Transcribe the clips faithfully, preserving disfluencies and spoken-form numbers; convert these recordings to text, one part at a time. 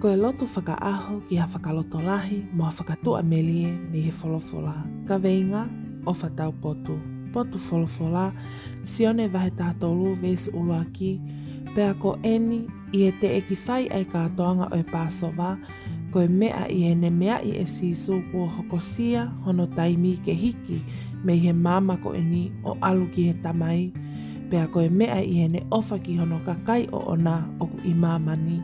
Ko e lotu fakaʻaho ki ha fakalotolahi mo ha fakatuʻamelie mei he folofola. Kaveinga: ʻOfa taupotu. Potu folofola: Sione vahe taha tolu veesi ʻuluaki: Pea ko eni, ʻi he teʻeki fai ʻa e kātoanga ʻo e Pāsova, ko e meʻa ʻi heʻene meaʻi ʻe Sīsū kuo hokosia hono taimi ke hiki mei he maama ko eni ʻo ʻalu ki he Tamai, pea ko e meʻa ʻi heʻene ʻofa ki hono kakai ʻoʻona ʻoku ʻi māmani,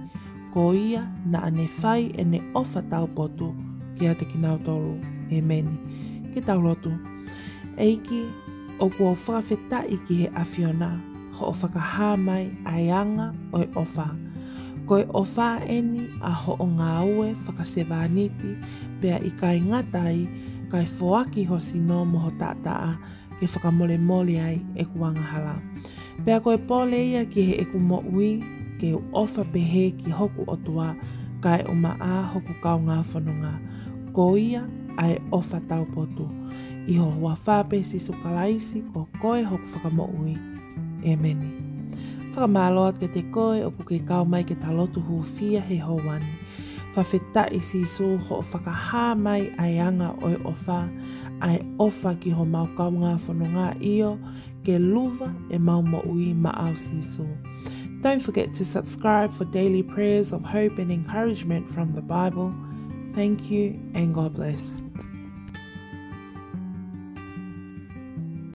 ko ia naʻa ne fai ʻene ʻofa taupotu kiate kinautolu. ʻEmeni. Ke tau lotu. ʻEiki, ʻoku ou fakafetaʻi ki he ʻAfiona hoʻo fakahā mai ʻa e anga ʻo e ʻofa. Ko e ʻofa eni ʻa hoʻo ngāue fakasevāniti, pea ʻikai ngata ai, kae foaki ho sino mo ho taʻataʻa ke fakamolemole ai ʻeku angahala. Pea ko e pole ia ki heʻeku moʻui, ke u ʻofa pehē ki hoku ʻOtua, kae ʻumaʻā hoku kaungā fononga. Ko ia ʻa e ʻofa taupotu. ʻI ho huafa pē, Sīsū Kalaisi, ko koe hoku Fakamoʻui. ʻEmeni. Fakamālō atu kiate koe ʻoku ke kau mai ke ta lotu hūfia he houa ni. Fakafetaʻi Sīsū hoʻo fakahā mai ʻa e anga ʻo e ʻofa, ʻa e ʻofa ki homau kaungā fononga, ʻio, ke luva ʻemau moʻui maʻau Sīsū. Don't forget to subscribe for daily prayers of hope and encouragement from the Bible. Thank you and God bless.